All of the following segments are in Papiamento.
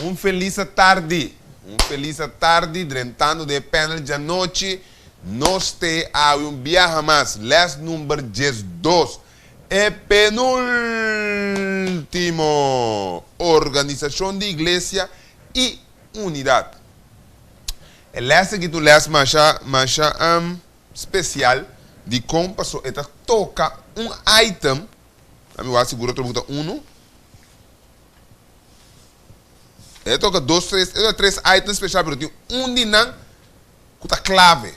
Un felis atardi, un felis atardi drentando den e panel djanochi. Nos te awe un biaha mas, les number 12, e penultimo, Organisashon di Iglesia i Unidat. E les aki ta un les masha, masha spesial. Dikon? Pasobra e ta toka un item, ami wak sigur otro bo ta unu. E toka dos, tres, e toka tres item special, pero tin un di nan ku ta klave.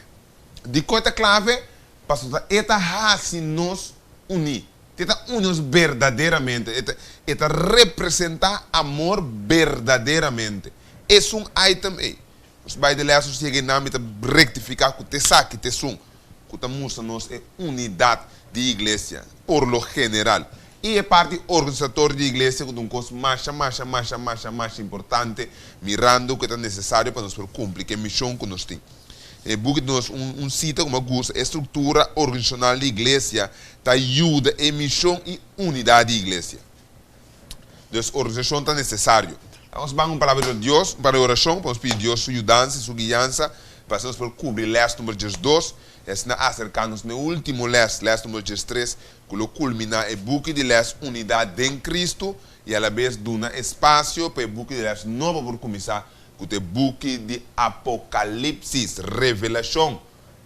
Dikon e ta klave? Pasobra e ta hasi nos uní. E ta uni nos berdaderamente. E ta, e ta representá amor berdaderamente. Esun item ei. Nos bai de lès, nos yega einan, mi ta rektifiká ku t'esaki t'esun ku ta mustra nos e unidat di iglesia, por lo general. I e parti organisatorio di iglesia ku ta un kos masha, masha, masha, masha, masha importante, mirando ku e ta nesesario pa nos por kumpli ku e mishon ku nos tin. E buki ta nos un un sita ku mi a gusta, E struktura organisashonal di iglesia ta yuda e mishon i unidat di iglesia. Dus organisashon ta nesesario. Laga nos ban un palabra di Dios, un palabra di orashon, pa nos pidi Dios su yudansa i su guiansa pa asina nos por kubri lès number 12 i asina aserká nos na e último lès, lès number 13, ku lo kulminá e buki di lès Unidat den Kristu i alabes duna espasio pa e buki di lès nobo por kuminsá, ku ta e buki di Apokalipsis, Revelashon,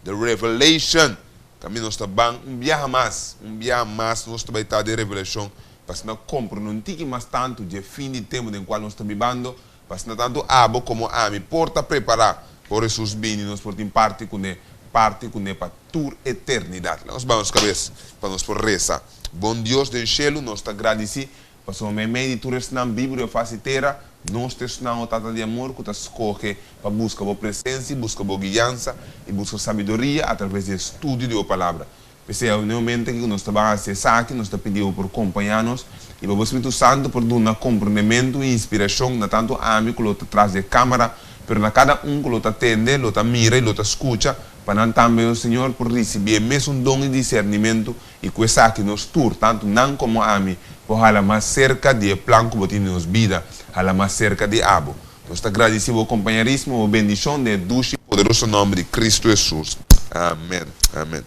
The Revelation. Kaminda nos ta ban un biaha mas, un biaha mas nos ta bai ta den Revelashon pa asina komprende un tiki mas tantu dje fin di tempu den kual nos ta bibando, pa asina tantu abo komo ami por ta prepará pa ora Hesus bini nos por tin parti kuné, parti kuné pa tur eternidat. Laga nos baha nos kabes pa nos por resa. Bon Dios den shelu, nos ta gradisí pasobra meimei di tur esnan bibu riba fas di tera, nos ta esnan, o Tata di amor, ku ta skohe pa buska bo presensia i buska bo guiansa i buska sabiduria atraves di e studio di bo Palabra. P'esei awe n'e momento aki ku nos ta ban hasi esaki, nos ta pidi bo por kompañá nos i pa bo Spiritu Santu por duna komprondementu i inspirashon na tantu ami ku lo ta tras di e kámara, pero na kada un ku lo ta tende, lo ta mira i lo ta skucha, pa nan tambe, o Señor, por risibí e mesun don di disernimentu i ku esaki nos tur, tantu nan komo ami, por hala mas serka di e plan ku bo tin den nos bida, hala mas serka di abo. Nos ta gradisí bo kompañerismo, bo bendishon den e dushi i poderoso nòmber di Kristu Hesus. Amen. Amen.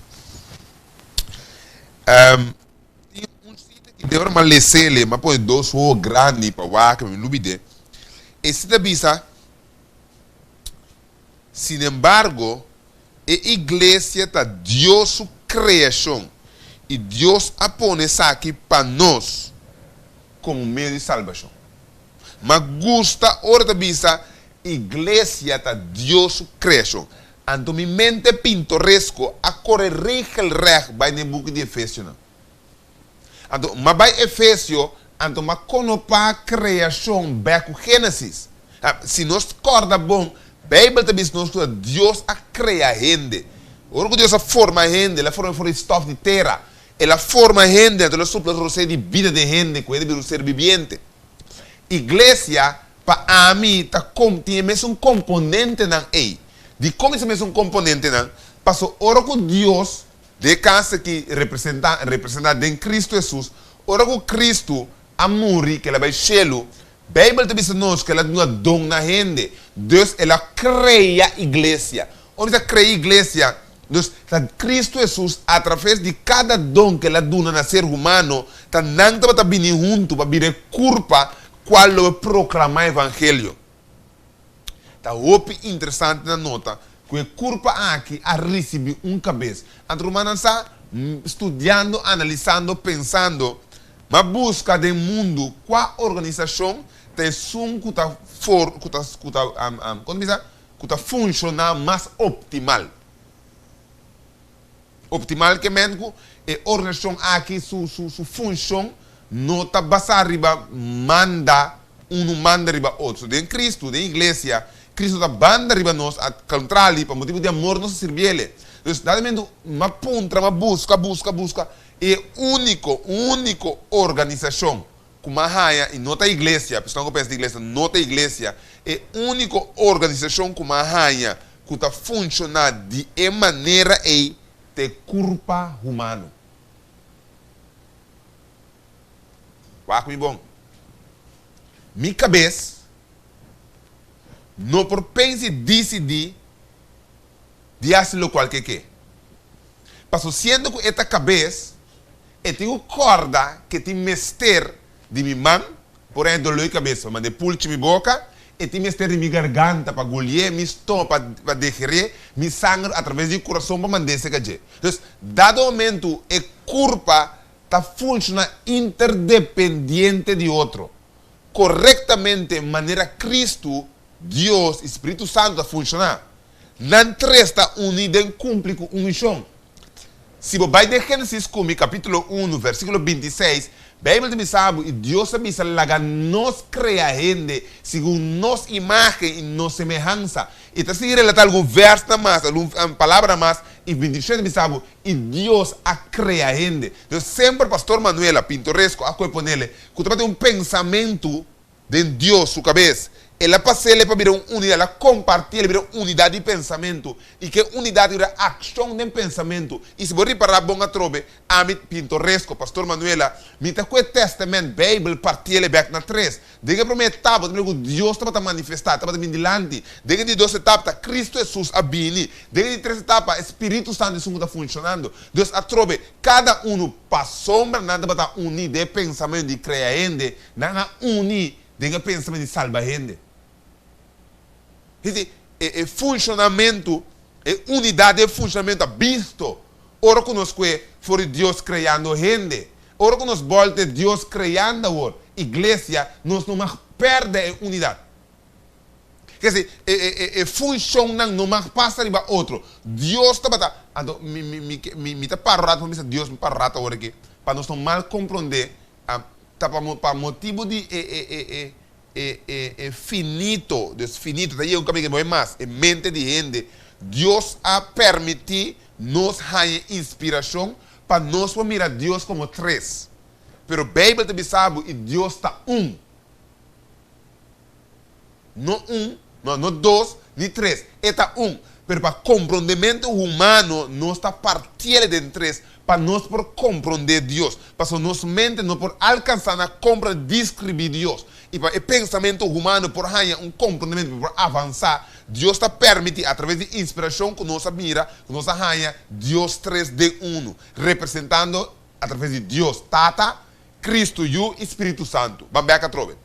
Tin un sita ki den ora mi a les'e, mi a pone dos wowo grandi pa wak, mi lubid'é. E sita bisa, Sinembargo, e iglesia ta Dios su kreashon, i Dios a pone esaki pa nos komo medio di salbashon. Ma gusta ora ta bisa iglesia ta Dios su kreashon. Anto mi mente pintoresko a kore regelrecht bai na e buki di Efesionan. Anto m'a bai Efesio, anto m'a konopá kreashon bèk ku Génesis. Si nos kòrda bon, Beibel ta bisa nos ku ta Dios a krea hende. Ora ku Dios a forma hende, el a forma for di stòf di tera. El a forma hende, anto el a supla rosé di bida den hende, ku hende bira un ser bibiente. Iglesia, pa ami, ta kom, tin e mesun komponentenan ei. Dikon e mesun komponentenan? Paso ora ku Dios, den e kas aki representá, representá den Kristu Hesus, ora ku Kristu a muri, ku el a bai shelu, Beibel ta bisa nos ku el a duna don na hende. Dus el a krea iglesia. Ora mi ta krea iglesia, dus ta Kristu Hesus atraves di kada don ku el a duna na ser humano, ta nan tabata bini huntu pa bira e kurpa kual lo proklamá evangelio. Ta hopi interesante na nota ku e kurpa aki a risibí un kabes. Anto rumannan sa, studiando, analisando, pensando, m'a buska den mundu kua organisashon ta esun ku ta for ku ta ku ta kon ta bisa ku ta funshoná mas optimal. Optimal ke men ku e organisashon aki su su su funshon no ta basá riba manda unu manda riba otro. Den Kristu, den iglesia, Kristu ta banda riba nos, al kontrali, pa motibu di amor nos ta sirbiele. Dus, dado momento m'a puntra, m'a buska, buska, buska, e úniko, úniko organisashon ku m'a haña, i no ta iglesia, personanan ku pensa di iglesia, no ta iglesia, e úniko organisashon ku m'a haña ku ta funshoná di e manera ei ta e kurpa humano. Wak mi bon. Mi kabes no por pensa i disidí di hasi lokual ku e ke. Pasobra siendo ku e ta kabes, e tin ku kòrda ku e tin mester di mi man, por ehempel doló di kabes pa manda e pulchi mi boka, e tin mester di mi garganta pa gulié, mi stoma pa degerie, mi sanger atraves di kurason pa mand'é seka dje. Dus, dado momentu e kurpa ta funshoná interdependiente di otro, korektamente manera Kristu, Dios i Spiritu Santu ta funshoná. Nan tres ta uní den kumpli ku un mishon. Si bo bai den Génesis ku mi kapítulo unu, versíkulo 26, Beibel ta bisa bo, I Dios a bisa, Laga nos krea hende segun nos imágen i nos semehansa. I ta sigui relatá algun vèrsnan mas, algun palabranan mas, i 27 ta bisa bo, I Dios a krea hende. Entonces semper Pastor Manuela Pintoresco a koe ponele ku tabatin un pensamentu den Dios su kabes. El a pas'el pa bira un unidat, el a kompartiel pa bira un unidat di pensamentu. I ku e unidat bira akshon den pensamentu. I si bo ripará bon atrobe, ami, Pintoresco, Pastor Manuela, mi ta ku e Tèstamènt, Beibel, partiel bèk na tres. Den e promé etapa ta mira ku Dios tabata manifestá, tabata bini dilanti. Den e di dos etapa ta Kristu Hesus a bini. Den e di tres etapa e Spiritu Santu esun ku ta funshonando. Dios atrobe kada unu pasobra nan tabata uní den e pensamentu di krea hende, nan a uní den e pensamentu di salba hende. Hende, e e funshonamentu, e unidat den e funshonamentu ta bisto ora ku nos kue for di Dios kreando hende. Ora ku nos bòlta e Dios kreando awor, iglesia, nos no mag pèrdè e unidat. Kese, e e e e funshonnan no mag pasa riba otro. Dios tabata, anto mi mi mi mi mi ta para un rato pa bisa Dios, mi para un rato awor aki, pa nos no mal komprondé, ta pa pa motibu di e e e e e e e finito, dus finito, ta yega un kaminda ku no e mas, e mente di hende, Dios a permití nos haña inspirashon pa nos por mira Dios komo tres. Pero Beibel ta bisa bo i Dios ta un. No un, no, no dos, ni tres. E ta un. Pero pa komprondementu humano nos ta partiel den tres pa nos por komprondé Dios. Pasobra nos mente no por alkansá na kompra deskribí Dios. I pa e pensamentu humano por haña un komprondementu, por avansá, Dios ta permití atraves di inspirashon ku nos a mira, ku nos a haña Dios tres den unu, representando atraves di Dios Tata, Kristu Yu i Spiritu Santu. Ban bèk atrobe.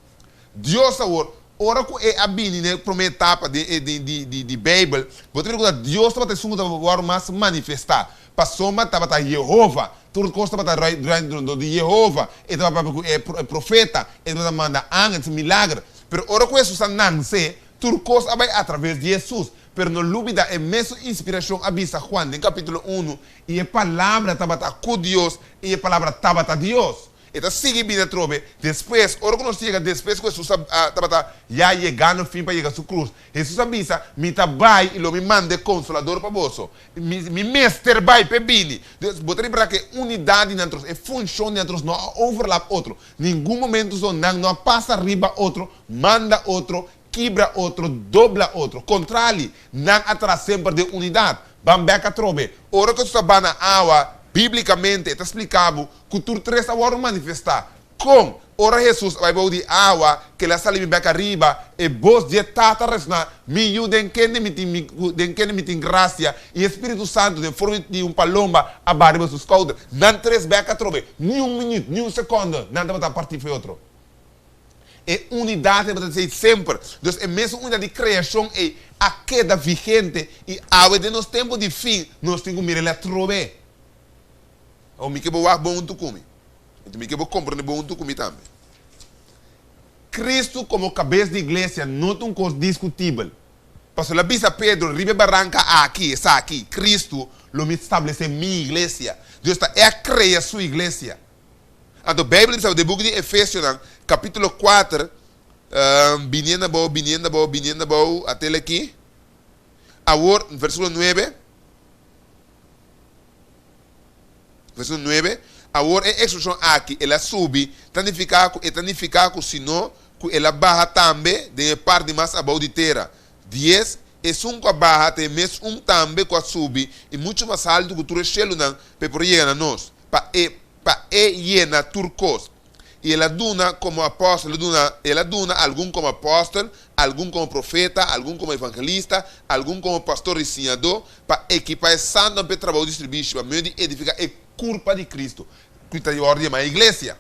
Dios awor, ora ku e a bini na e promé etapa di e di di di di Beibel, bo ta mira ku ta Dios tabata esun ku tabata wòrdu mas manifestá, pasobra tabata Yehova, tur kos tabata roi rondó di Yehova, e tabata papia ku e e profeta, e tabata manda angel, hasi milager. Pero ora ku Hesus a nanse, tur kos a bai atraves di Hesus. Pero no lubida e mesun inspirashon a bisa Juan den kapítulo unu, I e Palabra tabata ku Dios, i e Palabra tabata Dios. E ta sigui bini atrobe. Despues, ora ku nos yega despues ku Hesus a tabata ya yegando fin pa yega su krus, Hesus a bisa, Mi ta bai i lo mi manda e Konsolador pa boso. Mi, mi mester bai p'e bini. Dus, bo ta ripará ku e unidat di nan tros, e funshon di nan tros no a overlap otro. Ningun momentu so nan no a pasa riba otro, manda otro, kibra otro, dobla otro. Kontrali, nan a traha semper den unidat. Ban bèk atrobe. Ora ku Hesus a bana awa, bíblikamente e ta splika bo ku tur tres a wòrdu manifestá. Kon? Ora Hesus a bai bou di awa, ku el a sali bin bèk ariba, e bos dje Tata a resoná, Mi Yu den kende mi tin mi den kende mi tin grasia, i e Spiritu Santu den forma di un palomba a baha riba su skouder. Nan tres bèk atrobe. Ni un minüt, ni un sekònde nan tabata partí fo'i otro. E unidat ei tabata esei semper. Dus e mesun unidat di kreashon ei a keda vigente i awe den nos tempu di fin nos tin ku mira el atrobe. Awor mi ke bo wak bon huntu ku mi. Enton mi ke bo komprende bon huntu ku mi tambe. Kristu komo kabes di iglesia no ta un kos diskutibel. Pasobra el a bisa Pedro, Riba e baranka aki, esaki, Kristu, lo mi stablesé mi iglesia. Dios ta e a krea su iglesia. Anto Beibel ta bisa den buki di Efesionan, kapítulo kuater, biniendo abou, biniendo abou, biniendo abou, atel aki. Awor, versíkulo nuebe. Versíkulo nuebe, Awor e ekspreshon aki, el a subi, ta nifiká ku e ta nifiká ku sino ku el a baha tambe den e parti mas abou di tera. Dies, Esun ku a baha ta e mes un tambe ku a subi i muchu mas haltu ku tur e shelunan pa e por yega na nos, pa e pa e yena tur kos. I el a duna komo apòstel, el a duna, el a duna algun komo apòstel, algun komo profeta, algun komo evangelista, algun komo pastor i siñadó, pa ekipá e santunan pa e trabou di sirbishi, pa medio di edifiká e kurpa di Kristu, ku ta wòrdu yamá iglesia.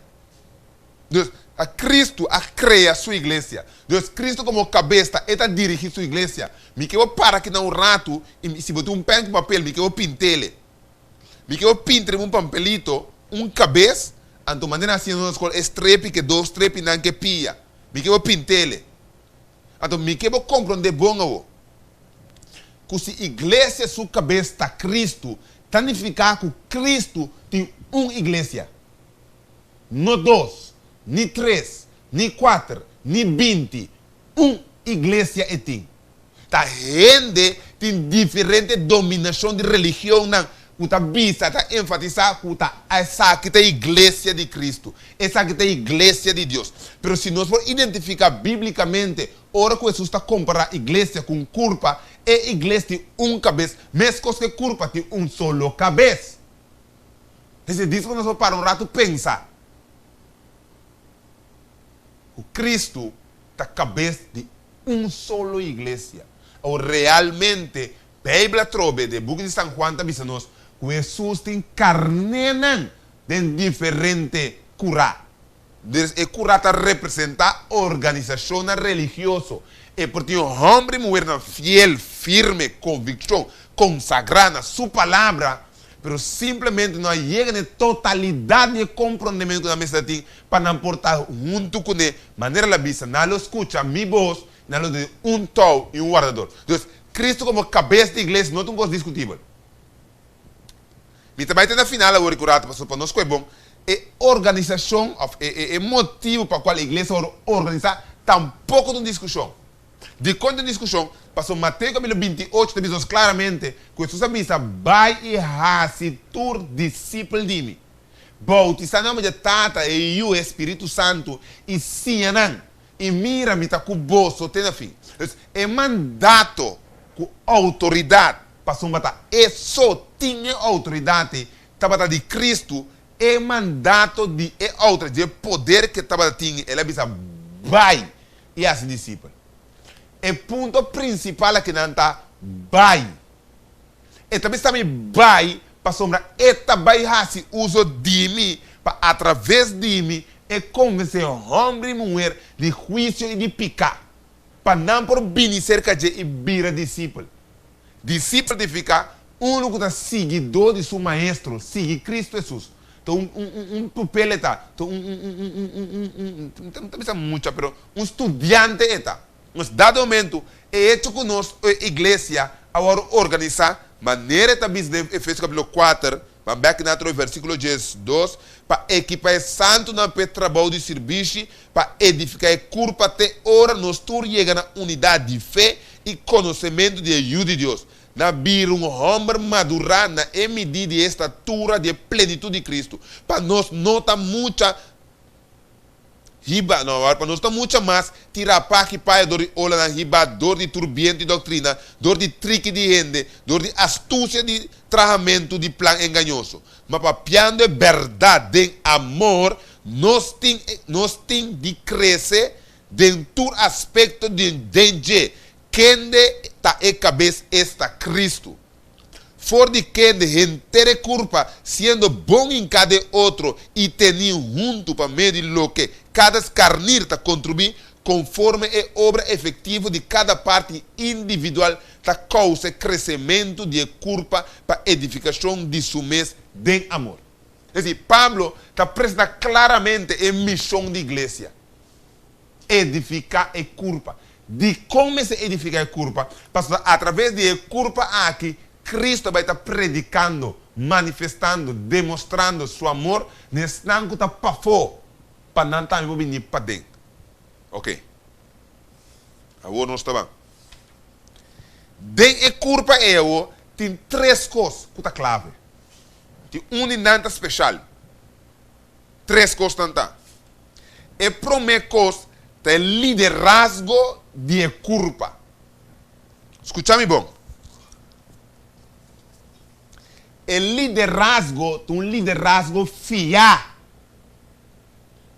Dus, a Kristu a krea su iglesia. Dus, Kristu komo kabes ta, e ta dirigí su iglesia. Mi ke bo para aki na un ratu, i si bo tin un pèn ku papel, mi ke bo pint'ele. Mi ke bo pinta riba un pampelito un kabes, anto manera hasi na skol e strepi ke dos strepinan ke pia. Mi ke bo pint'ele. Anto mi ke bo komprondé bon awo, ku si iglesia su kabes ta Kristu, ta nifiká ku Kristu tin un iglesia. No dos, ni tres, ni kuater, ni 20, un iglesia e tin. Ta hende tin diferente dominashon di religionnan ku ta bisa, ta enfatisá ku ta esaki ta iglesia di Kristu, esaki ta iglesia di Dios. Pero si nos por identifiká bíblikamente ora ku Hesus ta kompará iglesia ku un kurpa, e iglesia tin un kabes, meskos ku e kurpa tin un solo kabes. Esei dice ku nos por para un ratu pensa ku Kristu ta kabes di un solo iglesia. Awor realmente Beibel atrobe den buki di San Juan ta bisa nos ku Hesus tin karnénan den diferente kurá. Dus e kurá ta representá organisashonnan religioso. E por tin hòmber i muhernan fiel, firme, konvikshon, konsagrá na su palabra, pero simplemente no a yega na e totalidat di e komprondementu ku nan mester tin pa nan por ta huntu kuné. Manera el a bisa, Nan lo skucha mi bos, nan lo tene un tou i un wardador. Dus, Kristu komo kabes di iglesia no ta un kos diskutibel. Mi ta bai te na final awor ku rato pasobra pa nos koe bon e organisashon òf e motibu pa kual iglesia wòrdu organisá tampoko ta un diskushon. Dikon ta un diskushon? Pasobra Mateo kapitulo 28 ta bisa nos klaramente ku Hesus a bisa, Bai i hasi tur disipel di mi, boutisá nan pa Tata, e Yu, e Spiritu Santu, i siña nan. I mira, mi ta ku boso te na fin. Dus, e mandato ku outoridat, pasobra ta e so tin e outoridat ei, tabata di Kristu, e mandato di e outoridat, di e poder ku e tabata tin, el a bisa, Bai i hasi disipel. E punto prinsipal akinan ta bai. E ta bisa mi bai pasobra e ta bai hasi uso di mi pa atraves di mi e konvensé hòmber i muher di huisio i di piká, pa nan por bini serka dje i bira disipel. Disipel signifiká unu ku ta siguidó di su maestro, sigui Kristu Hesus. Ta un un un un pupel e ta, ta un un un un un un un un, no ta bisa mucha pero un studiante e ta. Nos dado momento, e hecho ku nos e iglesia a wòrdu organisá manera e ta bisa den Efesio kapítulo 4, ban bèk na otro versíkulo 12, pa ekipá e santunan pa e trabou di sirbishi, pa edifiká e kurpa te ora nos tur yega na unidat di fe i konosementu di e Yu di Dios, na bira un hòmber madurá na e midí di e estatura di e plenitut di Kristu, pa nos no ta mucha Hiba, no, awor pa nos ta mucha mas tirá paki paya dor di olanan hibá dor di tur bientu di doktrina, dor di triki di hende, dor di astusia di trahamentu di plan engañoso. Ma papiando e bèrdat den amor, nos tin nos tin di krese den tur aspekto den dje, kende ta e kabes, esta, Kristu. For di kende henter e kurpa, siendo bon hinká den otro i tení huntu pa medio di loke kada skarnir ta kontribuí, konforme e obra efektivo di kada parti individual ta kousa e kresementu di e kurpa pa edifikashon di su mes den amor. Es desir, Pablo ta presentá klaramente e mishon di iglesia. Edifiká e kurpa. Dikon mester edifiká e kurpa? Pasobra atraves di e kurpa aki, Kristu a bai ta predikando, manifestando, demostrando Su amor na esnan ku ta pafó, pa nan tambe por bini paden. Oke. Awor nos ta ban. Den e kurpa ei awor tin tres kos ku ta klave. Tin un di nan ta speshal. Tres kosnan ta. E promé kos ta e liderazgo di e kurpa. Skucha mi bon. E liderazgo ta un liderazgo fiá.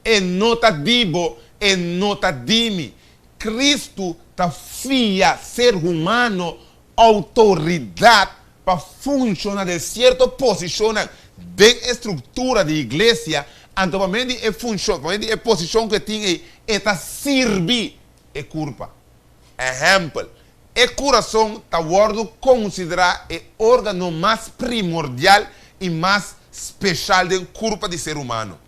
E no ta di bo, e no ta di mi. Kristu ta fia ser humano outoridat pa funshoná den sierto posishonnan den e struktura di iglesia, anto pa medio di e funshon, pa medio di e posishon ku e tin ei, e ta sirbi e kurpa. Ehèmpel, e kurason ta wòrdu konsiderá e órgano mas primordial i mas speshal den kurpa di ser humano.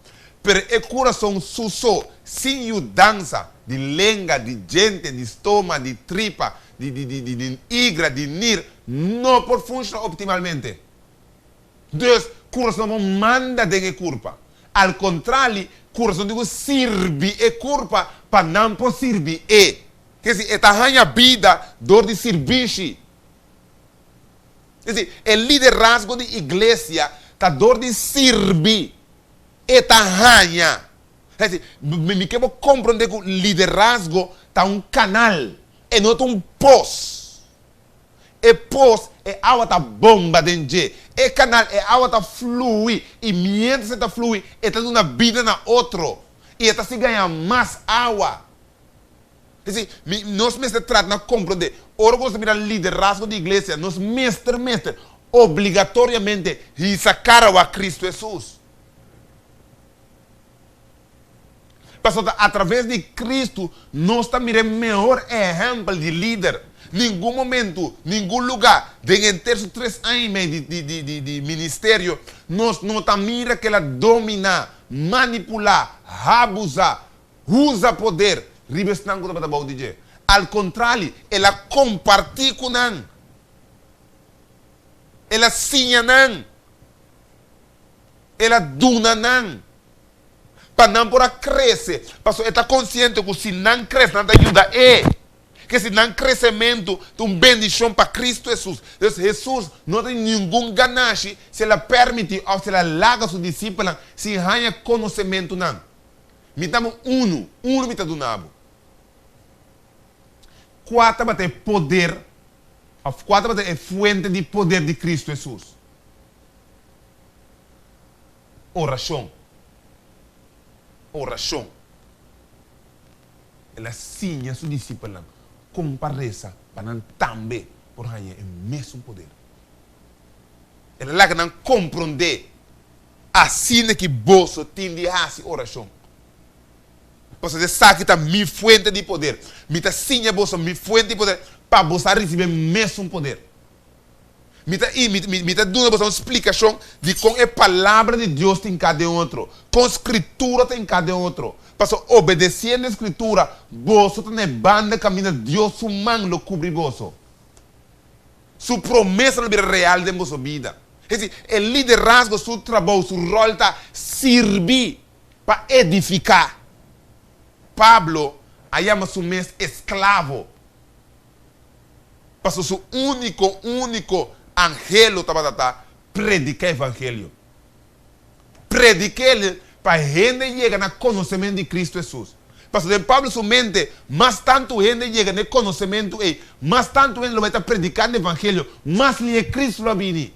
Pero e kurason su so, sin yudansa di lenga, di djente, di stoma, di tripa, di di di di igra, di nir, no por funshoná optimalmente. Dus, kurason no por manda den e kurpa. Al kontrali, kurason tin ku sirbi e kurpa pa nan por sirbi e. Ke si e ta haña bida dor di sirbishi. Es desi, e liderazgo di iglesia ta dor di sirbi e ta haña. Es desi, mi ke bo komprondé ku liderazgo ta un kanal, e no ta un pos. E pos, e awa ta bomba den dje. E kanal, e awa ta flui i miéntras e ta flui, e ta duna bida na otro i e ta sigui haña mas awa. P'esei, mi, nos mester trata na komprondé, ora ku nos ta mira liderazgo di iglesia, nos mester, mester, obligatoriamente hisa kara wak Kristu Hesus. Pasobra ta atraves di Kristu nos ta mira e mehor ehèmpel di lider. Ningun momentu, ningun lugá, den henter su tres aña i mei di, di, di, di, di ministerio, nos no ta mira ku el a dominá, manipulá, habusá, Usa poder riba esnan ku tabata bou di dje. Al kontrali, el a kompartí ku nan. El a siña nan. El a duna nan pa nan por a krese, pasobra e ta konsiente ku si nan krese, nan ta yuda e. Ke si nan kresementu ta un bendishon pa Kristu Hesus. Dus Hesus no tin ningun ganashi si el a pèrmití òf si el a laga su disipelnan sin haña konosementunan. Mi ta bo unu, unu mi ta duna bo. Kua tabata e poder òf kua tabata e fuente di poder di Kristu Hesus? Orashon. Orashon. El a siña su disipelnan kon pa resa pa nan tambe por haña e mesun poder. El a laga nan komprondé Asina ki boso tin di hasi orashon. Pasobra esaki ta mi fuente di poder. Mi ta siña boso mi fuente di poder pa boso a risibi e mesun poder. Mi ta mi ta duna boso un splikashon di kon e Palabra di Dios ta hinká den otro, kon Skritura ta hinká den otro. Pasobra obedesiendo e Skritura, boso ta na e banda kaminda Dios su man lo kubri boso. Su promesa lo bira real den boso bida. Es decir, e liderazgo su trabou, su rol ta sirbi pa edifica. Pablo a yama su mes esclavo, pasobra su unico, unico anhelo tabata ta predica evangelio. Predik'el pa hende yega na konosementu di Kristu Hesus. Pasobra den Pablo su mente, mas tantu hende yega na e konosementu ei, mas tantu hende lo bai ta predikando evangelio, mas lihe Kristu lo a bini.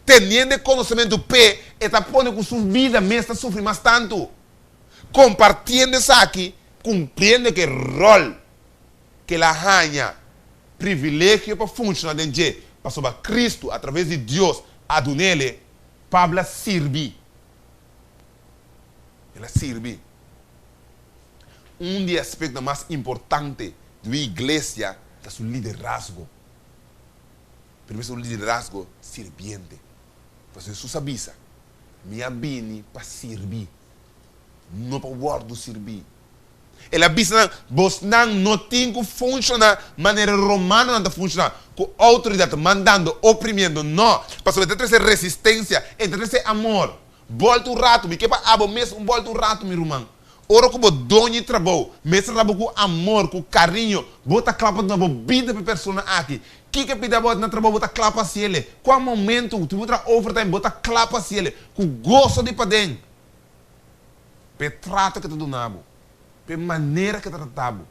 Teniendo e konosementu p'e, e ta pone ku su bida mes ta sufri mas tantu. Kompartiendo esaki, kumpliendo ku e ròl ku el a haña privilegio pa funshoná den dje, pasobra Kristu, atraves di Dios, a dun'el, Pablo a sirbi. El a sirbi. Un di e aspektonan mas importante di un iglesia ta su liderazgo. Pero mester un liderazgo sirbiente. Pasobra Hesus a bisa, Mi a bini pa sirbi, no pa wòrdu sirbí. El a bisa nan, Bosnan no tin ku funshoná manera e romanonan ta funshoná, ku outoridat, mandando, oprimiendo. No, pasobra e ta trese resistensia, e ta trese amor. Bòlta un ratu, mi ke pa abo mes un bòlta un ratu, mi ruman. Ora ku bo doño di trabou mester trata bo ku amor, ku kariño, bo ta kla pa duna bo bida pa e persona aki. Kiko e pidi abo na trabou, bo ta kla pa hasi el. Kua momentu ku bo traha overtime, bo ta kla pa hasi el, ku goso di paden. Pa e trato ke ta duna bo, pa e manera ke ta trata bo.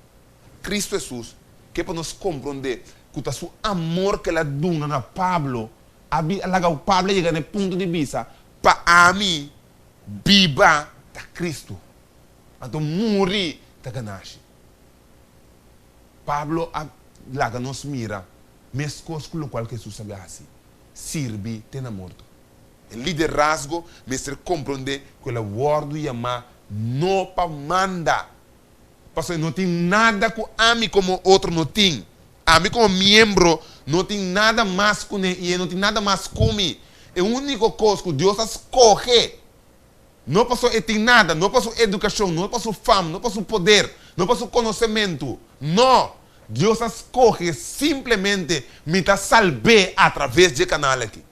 Kristu Hesus ke pa nos komprondé ku ta su amor ke el a duna na Pablo a laga Pablo yega na e punto di bisa, Pa ami, biba ta Kristu. Anto muri ta ganashi. Pablo a laga nos mira meskos ku lokual ku Hesus a hasi, sirbi te na morto. E liderazgo mester komprondé ku el a wòrdu yamá no pa manda, pasobra e no tin nada ku ami komo otro no tin. Ami komo miembro no tin nada mas kuné i e no tin nada mas ku mi. E úniko kos ku Dios a skohe, no pasobra e tin nada, no pa su edukashon, no pa su fam, no pa su poder, no pa su konosementu, no! Dios a skohe simplemente mi ta salb'é atraves dje kanal aki.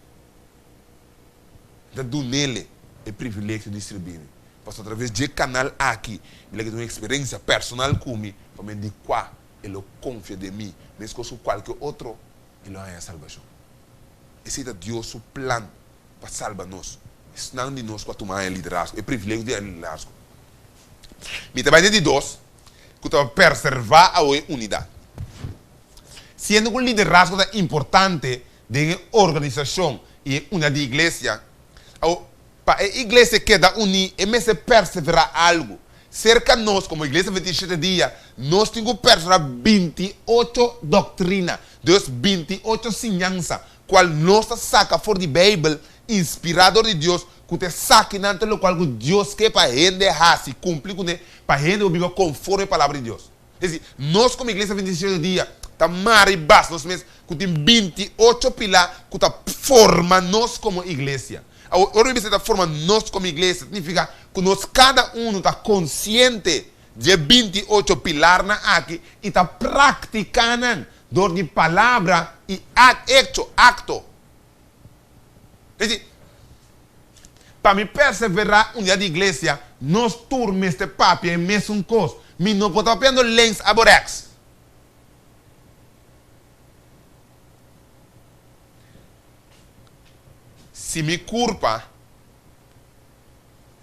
Mi ta dun'el e privilegio di sirbi mi. Pasobra atraves dje kanal aki mi lo ke tin un eksperensia personal ku mi pa medio di kua e lo konfia den mi meskos ku kualke otro i lo haña salbashon. Esei ta Dios su plan pa salba nos, esnan di nos ku a tuma e liderazgo, e privilegio di e liderazgo. Mi ta bai den di dos ku ta pa perservá awe e unidat. Siendo ku liderazgo ta importante den e organisashon i e unidat di iglesia, awo pa e iglesia keda uní e mester perseverá algu. Serka nos komo Iglesia Adventista di Shete Dia nos tin ku perseverá 28 doktrina, dus 28 siñansa, kual nos ta saka for di Beibel inspirá dor di Dios, ku ta esakinan ta lokual ku Dios ke pa hende hasi, kumpli kuné, pa hende por biba konforme Palabra di Dios. Es desi, nos komo Iglesia Adventista di Shete Dia ta mara i basa nos mes ku tin 28 pilá ku ta forma nos komo iglesia. Awor, ora mi bisa ta forma nos komo iglesia, significa ku nos kada unu ta konsiente di e 28 pilarnan aki i ta praktiká nan dor di palabra i echo, akto. Es desi, pa mi perseverá un dia di iglesia, nos tur mester papia e mesun kos. Mi no por ta papiando links abo rèks. Si mi kurpa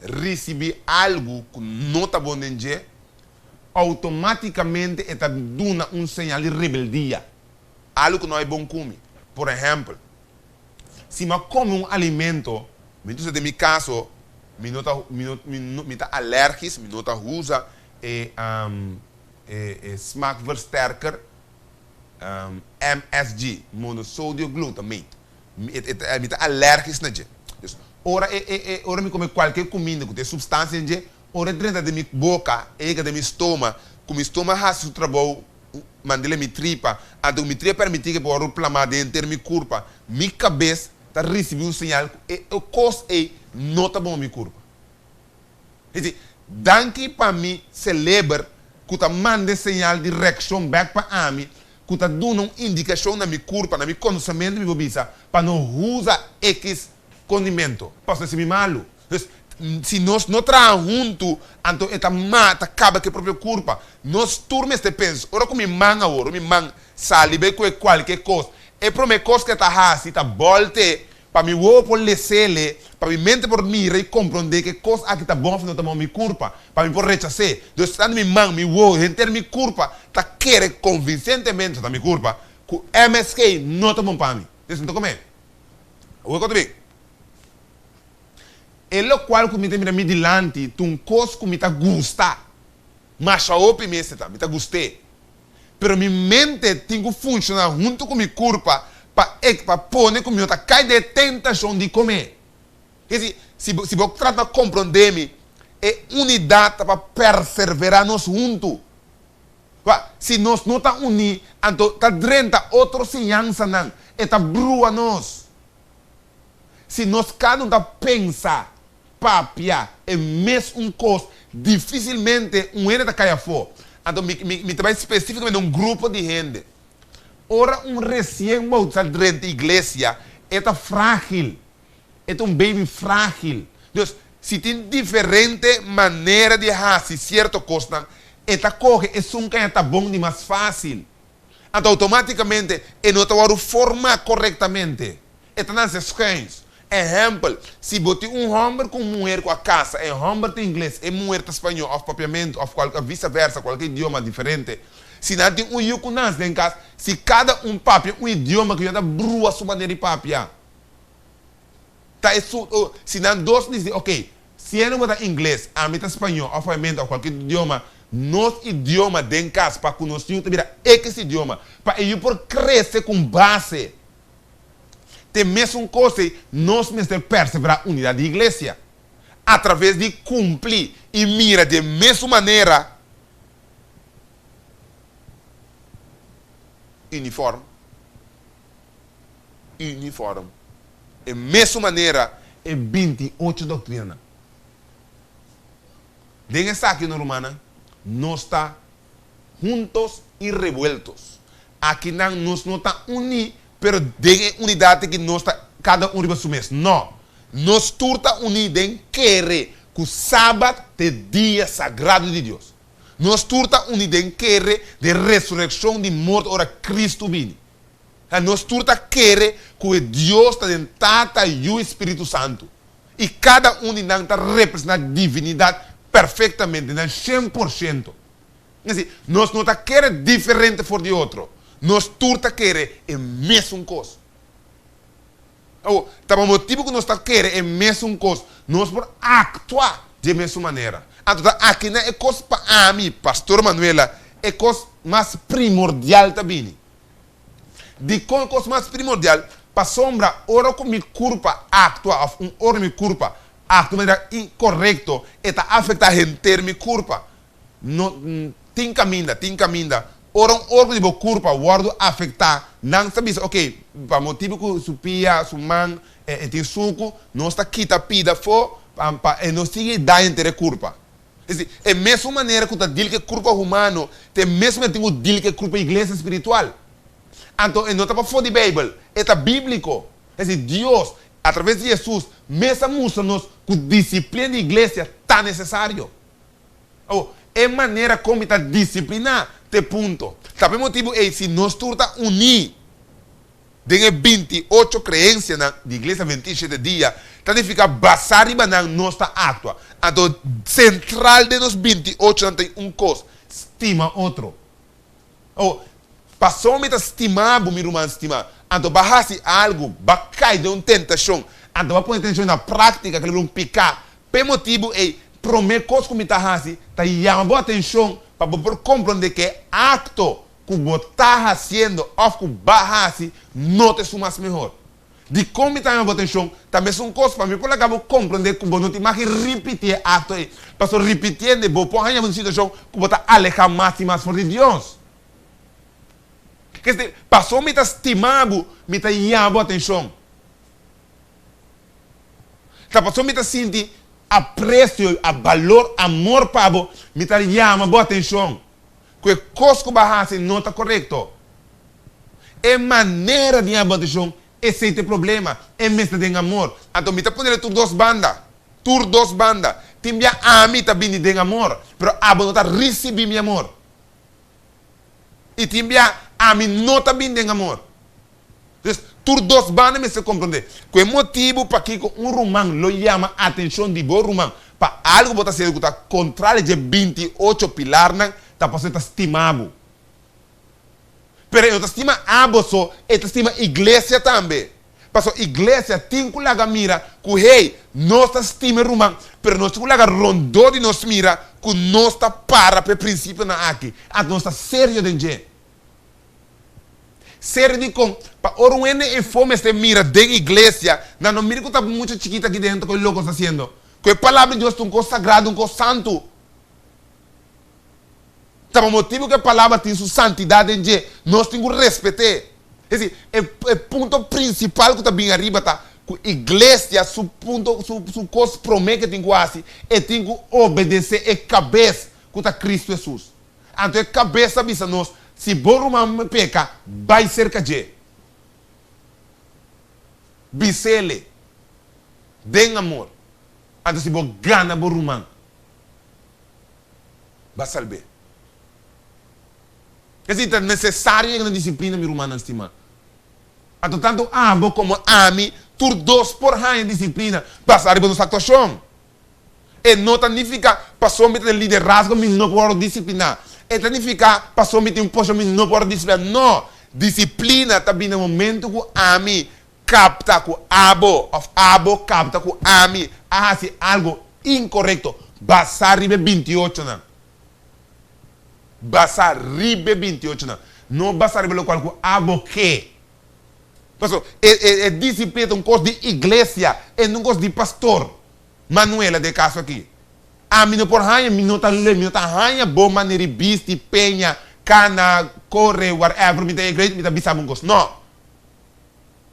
risibí algu ku no ta bon den dje, outomátikamente e ta duna un señal di rebeldia, algu ku no a bon ku mi. Por ehèmpel, si mi a kome un alimento, mi ta usa den mi kaso, mi no ta mi no mi no mi ta alèrgis, mi no ta usa e e smaakversterker MSG, monosodio glutamate, mi ta alèrgis na dje. Dus, ora e e e ora mi kome kualke kuminda ku tin e supstansia den dje, ora e drenta den mi boka, e yega den mi stoma, ku mi stoma hasi su trabou mand'el mi tripa, anto ku mi tripa permití ku e por wòrdu plamá den henter mi kurpa, mi kabes ta risibí un señal ku e kos ei no ta bon pa mi kurpa. Es di, danki pa mi seleber ku ta manda e señal di reakshon bèk pa ami, ku ta duna un indikashon na mi kurpa, na mi konosementu mi por bisa, pa no usa ekis kondimento, pasobra si mi malu. Dus, si nos no traha huntu, anto e ta mata, kaba ku e propio kurpa. Nos tur mester pensa, ora ku mi man awor, ora mi man sali bai ku e kualke kos, e promé kos ku e ta hasi ta bòlte Pa mi wowo por les'ele, pa mi mente por mira i komprondé ku e kos aki ta bon òf no ta bon mi kurpa, pa mi por rechas'é. Dus tantu mi man, mi wowo, henter mi kurpa ta kere konvinsentemente, ta mi kurpa, ku MSG no ta bon pa mi. Dus mi ta kom'é. Awor kua ta bin? E lokual ku mi ta mira mi dilanti ta un kos ku mi ta gusta. Masha hopi mester ta, mi ta gust'é. Pero mi mente tin ku funshoná huntu ku mi kurpa pa e pa pone ku mi no ta kai den e tentashon di kome. Kesi, si bo si bo trata komprondé mi, e unidat ta pa perserverá nos huntu. Wak, si nos no ta uní, anto ta drenta otro siñansanan, e ta brua nos. Si nos kada un ta pensa papia e mes un kos, difisilmente un hende ta kai afó. Anto mi mi mi ta bai spesífikamente un grupo di hende. Ora un resien boutisá drenta iglesia, e ta frágil. E ta un baby frágil. Dus, si tin diferente manera di hasi sierto kosnan, e ta kohe esun kaña ta bon di mas fásil. Anto outomátikamente e no ta wòrdu formá korektamente. E ta nase schuins. Ehèmpel, si bo tin un hòmber ku un muher ku a kasa, e hòmber ta ingles, e muher ta spañó òf papiamentu òf kualke visa versa, kualke idioma diferente. Si nan tin un yu ku nase den kas, si kada un papia un idioma ku ya ta brua su manera di papia, ta e su, si nan dos disidí, oke, Siendo bo ta ingles, ami ta spañó òf papiamento òf kualke otro idioma, nos idioma den kas pa ku nos yu ta bira ekis idioma, pa e yu por krese ku un base. Te mesun kos ei nos mester perseverá unidat di iglesia, atraves di kumpli i mira di e mesun manera uniform, uniform, e mesun manera e 28 doktrinanan. Den esaki no rumannan, nos ta juntos y revueltos. Akinan nos no ta uní, pero den e unidat aki nos ta kada un riba su mes. No! Nos tur ta uní den kere ku Sabat ta e dia sagrado di Dios. Nos tur ta uní den kere den resurekshon di morto ora Kristu bini. Nos tur ta kere ku e Dios ta den Tata, Yu i Spiritu Santu. I kada un di nan ta representá divinidat perfektamente, na 100%. Así, nos no ta kere diferente for di otro. Nos tur ta kere e mesun kos. Awor, ta pa motibu ku nos ta kere e mesun kos, nos por aktua di e mesun manera. Anto ta akinan e kos pa ami, Pastor Manuela, e kos mas primordial ta bini. Dikon e kos mas primordial? Pasobra ora ku mi kurpa aktua òf un ora mi kurpa aktua di manera inkorekto, e ta afektá henter mi kurpa. No tin kaminda, tin kaminda. Ora un organo di bo kurpa wòrdu afektá, nan sa bisa, oke, pa motibu ku su pia, su man, e tin suku, nos ta kita pida afó pa e no sigui daña henter e kurpa. Es di, e mesun manera ku ta dil ku e kurpa humano, ta e mesun manera tin ku dil ku e kurpa iglesia spiritual. Anto e no ta pafó di Beibel, e ta bíbliko. Es di, Dios, atraves di Hesus, mes a mustra nos ku disiplina di iglesia ta nesesario. Awor, e manera kon mi ta disipliná ta e punto. Ta pa e motibu ei, si nos tur ta uní den e 28 kreensianan di Iglesia Adventista Shete Dia, ta nifiká basá riba nan nos ta aktua. Anto, sentral den nos 28 nan tin un kos, stima otro. Awor, pasobra mi ta stima bo, mi ruman stimá, anto bo a hasi algu, bo a kai den un tentashon, anto bo a pone tentashon na práktika, ku ta bira un piká. P'e motibu ei, promé kos ku mi ta hasi ta yama bo atenshon pa bo por komprondé ku e akto ku bo ta hasiendo òf ku b'a hasi no ta esun mas mehor. Dikon mi ta yama bo atenshon? Ta mesun kos pa mi por laga bo komprondé ku bo no tin mag ripití e akto ei, pasobra ripitiendo bo por haña bo den situashon ku bo ta alehá mas i mas for di Dios. Kester, pasobra mi ta stima bo, mi ta yama bo atenshon. Ta pasobra mi ta sinti apresio, a balor, amor pa bo, mi ta yama bo atenshon ku e kos ku bo a hasi no ta korekto. E manera di yama bo atenshon, esei ta e problema. E mester den amor. Anto mi ta ponele tur dos banda, tur dos banda. Tin bia ami ta bini den amor, pero abo no ta risibí mi amor. I tin bia ami no ta bini den amor. Dus, tur dos banda mester komprondé ku e motibu pakiko un ruman lo yama atenshon di bo ruman pa algu bo ta hasiendo ku ta kontrario dje 28 pilarnan ta pasobra e ta stima bo. Pero e no ta stima abo so, e ta stima iglesia tambe. Pasobra iglesia tin ku laga mira ku hey, nos ta stima e ruman, pero nos tin ku laga rondó di nos mira ku nos ta para pa e prinsipionan aki, anto nos ta serio den dje. Serio dikon? Pa ora un hende efo mester mira den iglesia, nan no mira ku ta mucha chikit aki dentro ku e loko ta hasiendo. Ku e palabra di Dios ta un kos sagrado, un kos santu. Ta pa motibu ku e palabra tin su santidat den dje, nos tin ku respet'é. Es desi, e e punto prinsipal ku ta bin ariba ta ku iglesia su punto, su su kos promé ku e tin ku hasi, e tin ku obedesé e kabes ku ta Kristu Hesus. Anto e kabes a bisa nos, Si bo ruman peka, bai serka dje. Bis'ele den amor. Anto si bo gana bo ruman, bo a salb'é. Esei ta nesesario yega na disiplina, mi rumannan stimá. Anto tantu abo komo ami, tur dos por haña disiplina basá riba nos aktuashon. E no ta nifiká pasobra mi ta den liderazgo mi no por wòrdu disipliná. E ta nifiká pasobra mi tin un posishon mi no por wòrdu disipliná. No! Disiplina ta bini na momentu ku ami kapta ku abo òf abo kapta ku ami a hasi algu. inkorekto, basá riba e bintiochonan. Basá riba e bintiochonan, no basá riba lokual ku abo ke. Pasobra e e e disiplina ta un kos di iglesia, e no un kos di pastor. Manuela den e kaso aki. Ami no por haña, mi no ta leu, mi no ta haña bo manera di bisti, peña, kana, kore, whatever, mi ta iglesia, mi ta bisa bo un kos. No.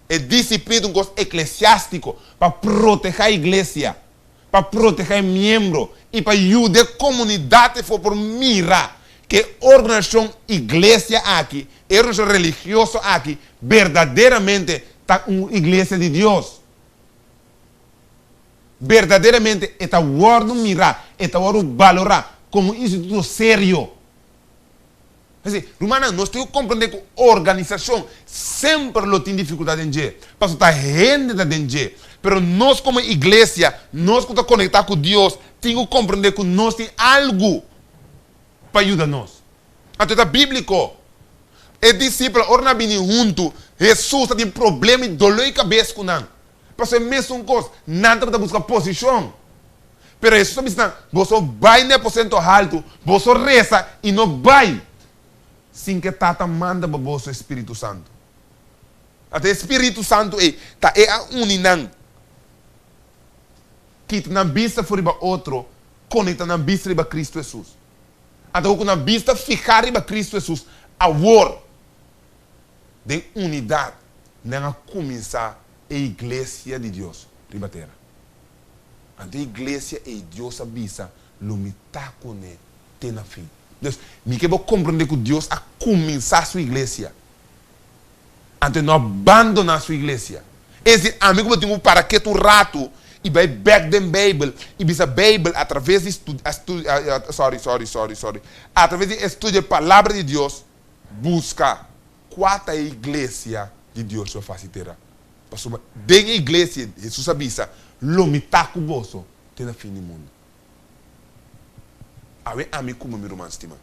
E disiplina ta un kos eklesiástiko pa protehá iglesia, pa protehá e miembro i pa yuda e komunidat efo por mira ku e organisashon iglesia aki, e organisashon religioso aki berdaderamente ta un iglesia di Dios. Berdaderamente e ta wòrdu mirá, e ta wòrdu balorá komo un instituto serio. P'esei, rumannan, nos tin ku komprendé ku organisashon semper lo tin difikultat den dje, pasobra ta hende ta den dje. Pero nos komo iglesia, nos ku ta konektá ku Dios, tin ku komprendé ku nos tin algu pa yuda nos. Anto e ta bíbliko. E disipelnan, ora nan a bini huntu, Hesus ta tin problema i doló di kabes ku nan. Pasobra e mesun kos, nan tabata buska posishon. Pero Hesus a bisa nan, Boso bai na e aposento haltu, boso resa i no bai sin ku e Tata manda pa boso e spiritu santu. Anto e spiritu santu ei ta e a uni nan, kita nan bista for riba otro, konekta nan bista riba Kristu Hesus. Anto ku nan bista fihá riba Kristu Hesus awor, den unidat, nan a kuminsá e iglesia di Dios riba tera. Anto e iglesia ei Dios a bisa, Lo mi ta kuné te na fin. Dus, mi ke bo komprendé ku Dios a kuminsá su iglesia. Anto e no a bandoná su iglesia. Es desir, ami ku bo tin ku para ketu un ratu i bai bèk den Beibel i bisa Beibel atraves di sorry, sorry, sorry, sorry, atraves di estudia e Palabra di Dios, buska kua ta e iglesia di Dios riba fas di tera. Pasobra den e iglesia Hesus a bisa, Lo mi ta ku boso te na fin di mundu. Awe ami ku bo, mi ruman stimá,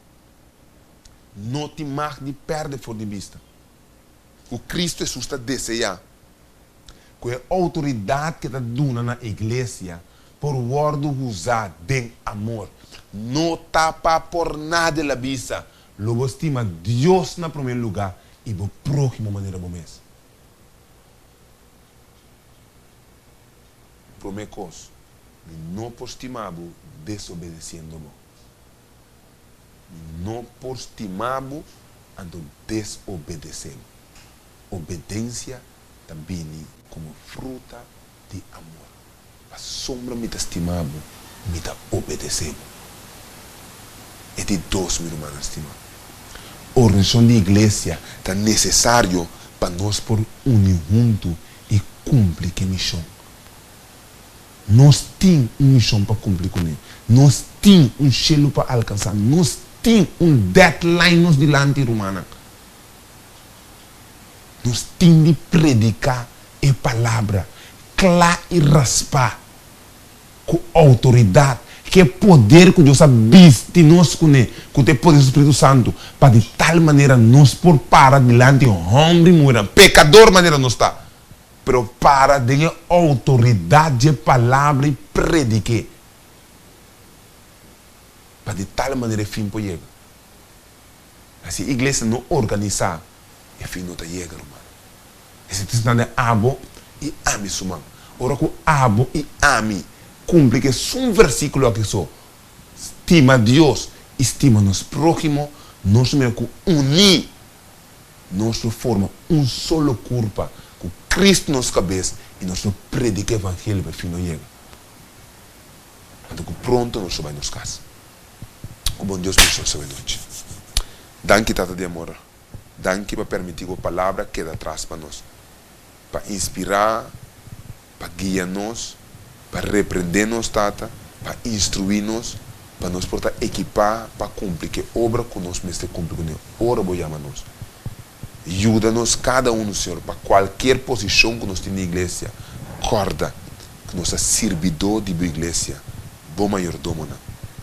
no tin mag di pèrdè for di bista ku Kristu Hesus ta deseá ku e outoridat ku e ta duna na iglesia por wòrdu usá den amor. No ta pa por nada el a bisa, Lo bo stima Dios na promé lugá i bo próhimo manera bo mes. Promé kos, mi no por stima bo desobedesiendo bo. Mi no por stima bo anto desobedesé bo. Obedensia ta bini komo fruta di amor. Pasobra mi ta stima bo, mi ta obedesé bo. E di dos, mi rumannan stimá, organisashon di iglesia ta nesesario pa nos por uni huntu i kumpli ku e mishon. Nos tin un mishon pa kumpli kuné. Nos tin un shelu pa alkansá. Nos tin un deadline nos dilanti, rumannan. Nos tin di prediká e palabra kla i raspá, ku outoridat, ku e poder ku Dios a bisti nos kuné, ku ta e poder di su spiritu santu, pa di tal manera nos por para dilanti hòmber i muhernan, pekador manera nos ta, pero para den e outoridat dje palabra i predik'é, pa di tal manera e fin por yega. Si iglesia no organisá, e fin no ta yega, ruman. Esei ta esnan den abo i ami su man. Ora ku abo i ami kumpli ku esun versíkulo aki so, stima Dios i stima nos próhimo, nos lo mira ku uní nos lo forma un solo kurpa ku Kristu nos kabes i nos lo prediká evangelio pa e fin no yega. Anto ku pronto nos lo bai nos kas. Ku bon Dios bendicion esta nochi. Danki Tata di amor. Danki pa permiti ku bo palabra keda atras pa nos. Pa inspira, pa guia nos, pa reprende nos Tata, pa instrui nos, pa nos por ta ekipa pa kumpli ku e obra ku nos mester kumpli kuné ora bo yama nos. Yuda nos kada unu, Señor, pa kualkier posishon ku nos tin den iglesia, kòrda ku nos ta sirbidó di bo iglesia, bo mayordomonan,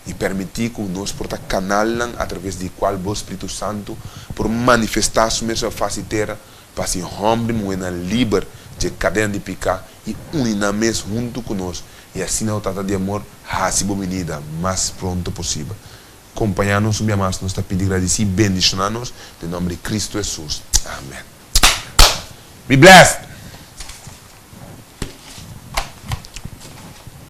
i permití ku nos por ta kanalnan atraves di kual bo Spiritu Santu por manifestá su mes riba fas di tera pa hasi hòmber i muhénan liber di kadena di piká i uni nan mes huntu ku nos i asina, o Tata di amor, hasi bo binida mas pronto posibel. Kompañá nos un bia mas, nos ta pidi, gradisí, bendishoná nos, den nòmber di Kristu Hesus. Amèn. Be blessed.